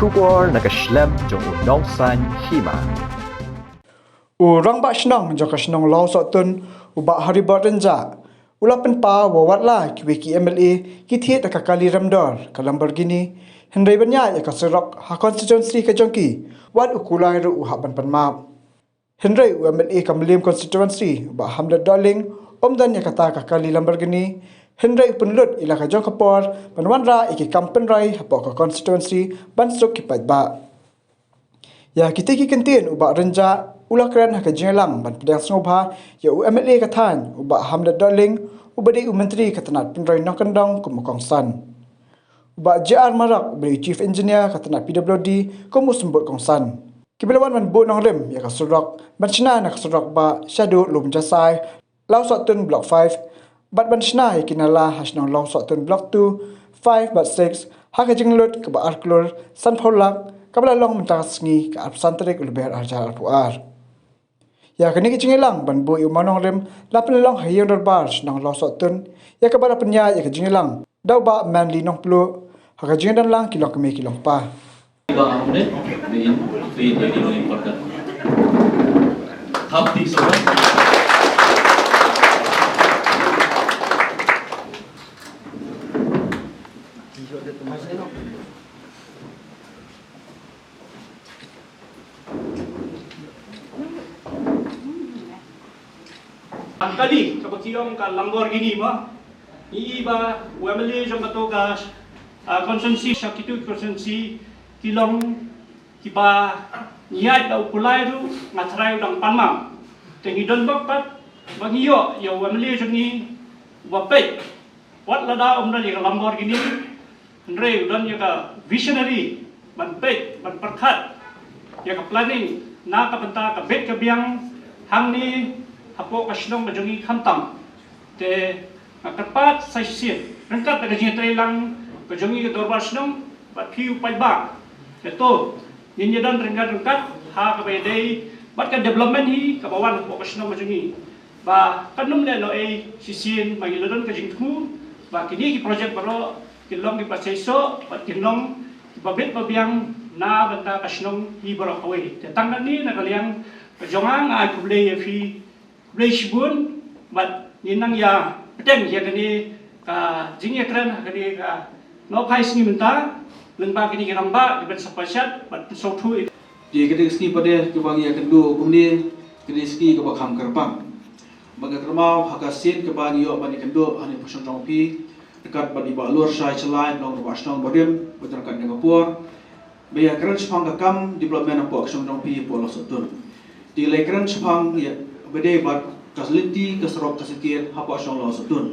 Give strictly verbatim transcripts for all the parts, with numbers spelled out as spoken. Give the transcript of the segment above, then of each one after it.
Khubor na ka shlem jong u Nongsaiñ Hima. U Rangbah Shnong jong ka shnong Lawsohtun, u Bah Haribert Rynjah, u la pynpaw ba wat la kiwei ki M L A ki thied da ka kali remdor, ka Lamborghini, hynrei ban ïaid ïa ka surok ha constituency ka jong ki, wat u kulai ruh u hap ban pan map. Hynrei u M L A ka Mylliem constituency, u Bah Hamlet Dohling, um don ïa kata ka kali Lamborghini, hynrei u pynlut ïa la ka jong ka por ban wanrah ïa ki kam pynroi hapoh ka constituency ban suk ki paidbah. Ïa kitei ki kyntien u Bah Rynjah u la kren ha ka jingïalang ban pdiang sngewbha ïa u M L A ka thaiñ, u Bah Hamlet Dohling, uba dei u Myntri ka tnat pynroi nongkyndong kum u kongsan. U Bah J R Marak, uba dei u Chief Engineer ka tnat P W D, kum u symbud kongsan. Kiba la wan ban buh nongrim ïa ka surok ban shna na ka surok ba shaduh Lumjasai, Lawsohtun Block five, bad ban shna ïa ki nala ha shnong Lawsohtun Block two, five bad six, ha ka jinglut kaba ar klur sanphew lak, kaba la long mynta ka sngi, ka arphew san tarik u Lber arhajar arphew ar. Ïa kane ka jingïalang ban buh ïa u mawnongrim la pynlong ha ïing dorbar shnong Lawsohtun, ïa kaba la pynïaid ïa ka jingïalang da u Bah Manly Nongpluh, ha ka jingdon lang ki longkmie ki longpa. Ba ang ne, be in, be in, be in, be in, Thap tik so. Ang kali, kaba ki ong ka Lamborghini mo. Ngi i ba u M L A jong kato ka, ah, constituency, sha kitu constituency, ki long kiba ngi ïaid da u kulai ruh, nga tharai u dang pan map. Te ngi don bok pat ba ngi ïoh ïa u M L A jong ngi uba peit. Wat lada um don ïa ka Lamborghini, hynrei u don ïa ka visionary ban peit, ban pyrkhat ïa ka planning na ka bynta ka bit ka biang hangne hapoh ka shnong ka jong ngi khamtam. Te nga kyrpad sa shisien ryngkat da ka jingïatreilang ka jong ngi ka dorbar shnong bad phi u paidbah. Te to ngin ïa don ryngkat ryngkat ha kaba ïadei bad ka development hi kaba wan hapoh ka shnong ka jong ngi. Ba kan ym leh noh ei shisien ba ngi la don ka jingthmu ba kine ki project baroh kin long kiba seisoh bad kin long kiba bit ba biang na bynta ka shnong hi baroh kawei. Te tang kane na ka liang ka jong nga, nga ai khublei ïa phi, khublei shibun bad ngin nang ïa bteng ïa kane ka jingïakren ha kane ka nohphai sngi mynta lyngba kine ki rangbah kiban sa pynshad bad pynsngewthuh ïa Te ka dei ka sngi pat de kaba ngi ïakynduh kumne, ka dei ka sngi kaba kham kyrpang. Ba nga kyrpad ha ka sien kaba ngi ïoh ban ïakynduh hangne ha shnong jong phi, ryngkat bad i Bah Lurshai Shylla, Rangbah Shnong barim, ba don ryngkat ha kane ka por. Ba ïakren shaphang ka kam development hapoh ka shnong jong phi hapoh Lawsohtun. Te la ïakren shaphang ïa ba dei bad ka lynti ka surok ka synkit hapoh shnong Lawsohtun.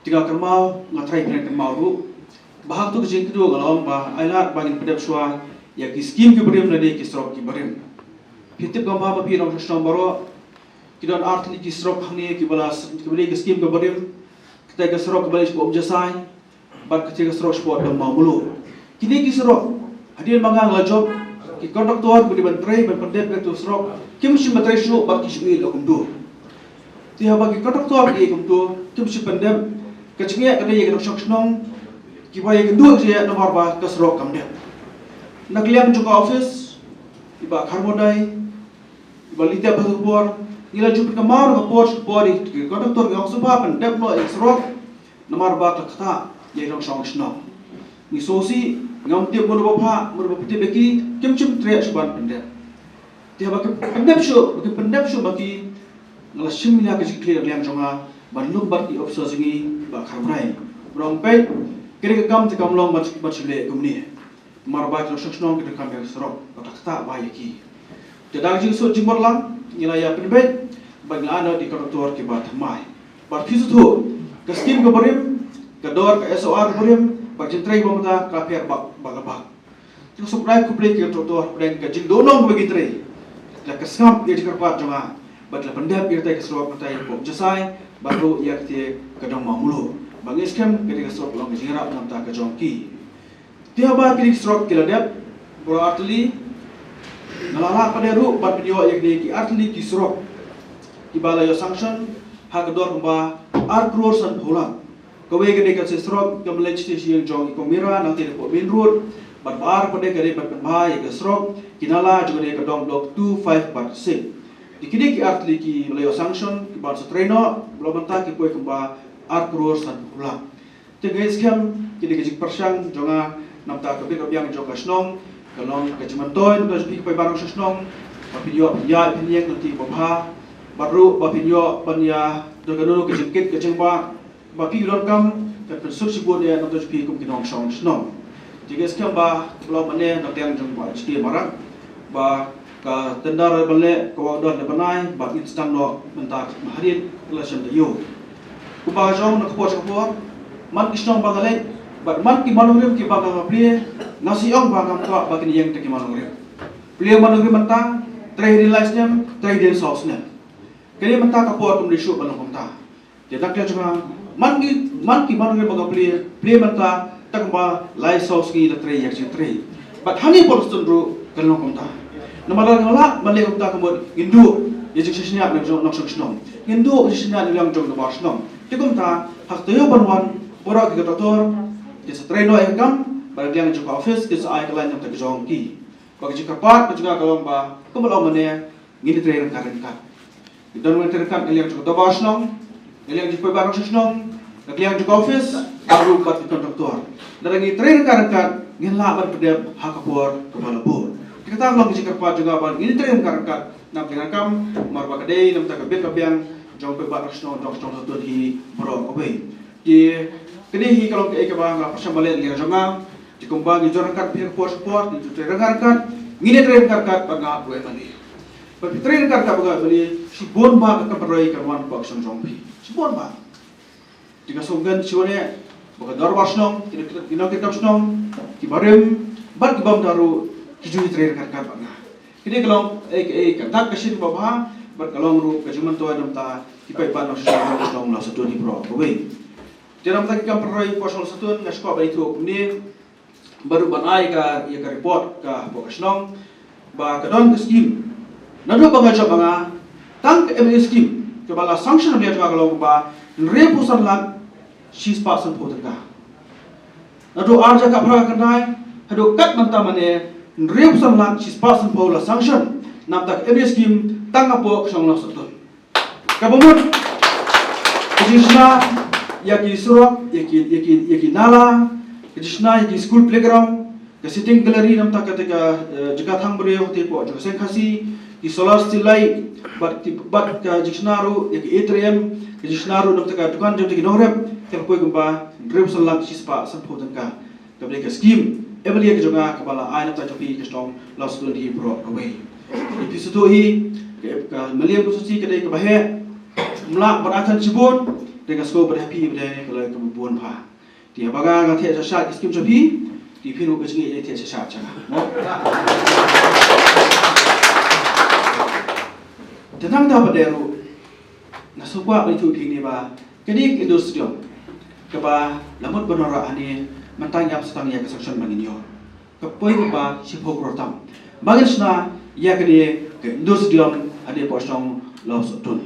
Te nga kynmaw, nga tharai phi kynmaw ruh ba ha kato ka jingkynduh nga la ong ba ai lad ba ngin pyndep shuwa ïa ki skim ki barim lane ki surok ki barim. Phi tip kumba ba phi nongshong shnong baroh, ki don ar tylli ki surok hangne kiba la, kiba dei ki skim ki barim. Kata ka surok kaba dei shapoh Umjasai bad kata ka surok shapoh Dong Mawmluh. Kine ki surok, hadien ba nga la jop, ki kontraktor ba dei ban trei ban pyndep ïa kato surok kim shym ban trei shuh bad ki shu ïeit kumto. Te haba ki kontraktor ki ïeit kumto, kim shym pyndep, ka jingeh ka dei ïa ki nongshong shnong kiba ïakynduh jingeh namar ba ka surok kam dep. Na ka liang jong ka office, i Bah Kharmodai, i Bah Litep Bhadurbor, ngi la ju pynkynmaw na ka por sha ka por ïa ki kontraktor, ngi ong sngewbha pyndep noh ïa ka surok. Namar ba ka ktah ïa ki nongshong shnong. Ngi sngewsih, ngam tip mano ba phah, mano ba tip ïa ki, kim shym treh shuh ban pyndep. Te haba ki pyndep shuh, ba ki pyndep shuh ba ki, nga la shim ïa ka jingkylli na ka liang jong nga ban lum bad ki officer jong ngi, Bah Kharmrai. Ba ong peit, ka dei ka kam te kam long ban, ban shu leh kumne. Namar ba ki nongshong shnong ki donkam ïa ka surok, ba ka ktah bha ïa ki. Te da ka jingsuk jingmut lang, ngi la ïa pynbeit ba ngi la ai noh ïa ki kontraktor kiba thymmai. Bad phi sngewthuh, ka skim ka barim, ka dor ka S O R ka barim, bad jingtrei ba mynta ka pher bak, bak, bak. Te nga sngewbha khublei ïa ki kontraktor hapdeng ka jingduhnong kaba ki trei. La ka sngap ïa ka jingkyrpad jong nga, bad la pyndep ïa katei ka surok mynta ïa ka pop Jasai, bad ruh ïa katei ka Dong Mawmluh. Ba ngi skhem katei ka surok long ka jingïarap na ka bynta ka jong ki. Te haba kine ki surok ki la dep baroh artylli, nga la lah pat de ruh ban pynïoh ïa kine ki artylli ki surok kiba la ïoh sanction ha ka dor kumba ar klur sanphew lak. Kawei ka dei ka surok kaba leit sha shnong jong i Kong Mira, nangta hapoh main road, Bad ba ar pat de ka dei ban pynbha ïa ka surok, ki nala jong ka dong block two, five bad six. Te kine ki ar tylli kiba la ïoh sanction, kiba sa trei noh, ba la mynta ki poi kumba ar klur sanphew lak. Te ka skhem, kine ki jingpyrshang jong nga, namta ka bit ka biang jong ka shnong, ka long ka jingmyntoi namta jong phi ki paidbah nongshong shnong, ba phin ïoh phin ïaid phin ïeng lynti babha, bad ruh ba phin ïoh ban ïa don kano kano ka jingkit ka jingbah, ba phi ki donkam, kan pynsuk shibun ïa namta jong phi kum ki nongshong shnong. Te ka skhem ba, ba la mane na liang jong Bah H K Marak, ba ka tender ban leh ka wan don na bnai, ba ngin sdang noh mynta ka hadien la shem da ïoh. Kumba jong na ka por sha ka por, man ki shnong ba nga leit, bad man ki man nongrim kiba nga plie, nga shu ong ba ngam kwah ba kin ïeng da ki man nongrim. Plie man nongrim mynta, trei hadien lai snem, trei hadien saw snem. Kane mynta ka por kam dei shuh ban long kumta. Te na ka liang jong nga, man ki, man ki man nongrim ba nga plie, plie mynta, tang ba lai saw sngi la trei ïa ka jingtrei. Bad hangne Port Shillong ruh kan long kumta. Namar lada ngim lah ban leh kumta ka mut ngin duh ïa ka jingshaniah na jong nongshong shnong. Ngin duh ïa ka jingshaniah na liang jong ka bar shnong. Te kumta, ha ka taïew ban wan, baroh ki contractor kin sa trei noh ïa ka kam, bad na liang jong ka office kin sa ai ka lain namta ka jong ki. Bad ka jingkyrpad ka jong nga ka long ba, kumba long mynne, ngin ïa trei ryngkat ryngkat. Ngi don, ngin trei ryngkat na liang jong ka dorbar shnong, na liang jong ki paidbah nongshong shnong, na liang jong ka office, bad ruh bad ki contractor. Lada ngi trei ryngkat ryngkat, ngin lah ban pyndep ha ka por kaba la bud. Te kata ka long ka jingkyrpad jong nga ba ngin trei ryngkat ryngkat na ka bynta ka kam, namar ba ka dei namta ka bit ka biang jong ki paidbah nongshong shnong, jong ka shnong Lasatun hi baroh kawei. Te kane hi ka long kaei kaba nga pyrshang ban leh na liang jong nga. Te kumba ngi ïa trei ryngkat, phi ryngkat, por sha por, ngi ïa trei ryngkat ryngkat, ngin ïa trei ryngkat ryngkat bad nga ruh M L A. Bad phi trei ryngkat ryngkat bad nga M L A, shibun bha ka kam pynroi kan wan hapoh ka shnong jong phi. Shibun bha. Te nga sngewkmen shibun eh ba ka dorbar shnong, ki nongtrei kam shnong, ki barim, bad ki bym da ruh, ki ju ïa trei ryngkat ryngkat bad nga. Kane ka long, eh, eh, ka dak ka shin kaba bha, bad ka long ruh ka jingmyntoi namta ki paidbah nongshong shnong Lasatun hi baroh kawei. Te namta ki kam pynroi hapoh shnong Lasatun, nga sngewkwah ban ïathuh kumne, bad ruh ban ai ka, ïa ka report ka hapoh ka shnong, ba ka don ka scheme. Naduh ba nga jop ma nga, tang ka M L A scheme kaba la sanction na ka liang jong nga ka long ba hynriewphew san lak shispah sanphew tyngka. Naduh ar hajar khatphra khyndai haduh kat mynta mynne, hynriewphew san lak shispah sanphew la sanction namta ka M L A scheme tang hapoh ka shnong Lasatun. Kaba mut, ka jingshna ïa ki surok, ïa ki, ïa ki, ïa ki nala, ka jingshna ïa ki school playground, ka sitting gallery namta kata ka, eh, jaka thang briew, te hapoh jaka seng Khasi, ki solar street light, bad ki, bad ka jingshna ruh ïa ki A T M, ka jingshna ruh namta ka dukan jong ki nongrep, ka la poi kumba hynriewphew san lak shispah sanphew tyngka. Kaba dei ka scheme M L A ka jong nga kaba la ai namta jong phi ka shnong Lasatun hi baroh kawei. Phi sngewthuh hi, ka, ka M L A ka sngewthuh ka dei kaba heh. Ym lah ban ai than shibun, te nga sngew ba ha phi ba dei ka la kaba bun bha. Te haba nga nga theh sha sha ka scheme jong phi, te phi ruh ka jingïeit theh sha sha jong nga. Mo? Te nangta pat de ruh, nga sngewkwah ban ïathuh phi ne ba kane ka indoor stadium kaba la mut ban wanrah hangne, mynta ngi ap sa tang ïa ka sanction ba ngin ïoh. Ka poi ba shiphew klur tam ba ngin shna ïa kane ka indoor stadium hangne hapoh shnong Lasatun.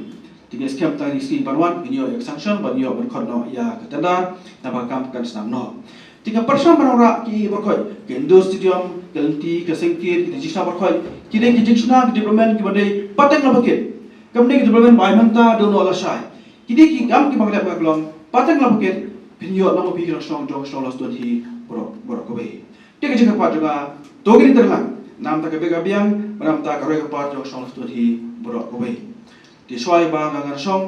Te ngi skhem tang ïa ki sngi ban wan ngin ïoh ïa ka sanction ban ïoh ban khot noh ïa ka tender, naba ka kam kan sdang noh. Te ka pyrshang ban wanrah ki baroh khoit, ka indoor stadium, ka lynti, ka seng kit, ki jingshna baroh khoit, ki dei ki jingshna, ki development kiba dei pateng la bakit. Kam dei ki development ba ai mynta, dei noh lashai. Ki dei ki kam kiba ngi leh ba ka long pateng la bakit, phin ïoh nang ma phi ki nongshong jong shnong Lasatun hi baroh, baroh kawei. Te ka jingkyrpad jong nga, to ngin trei lang namta ka bit ka biang, namta ka roi ka par jong shnong Lasatun hi baroh kawei. Te shuwa ba nga ngan shong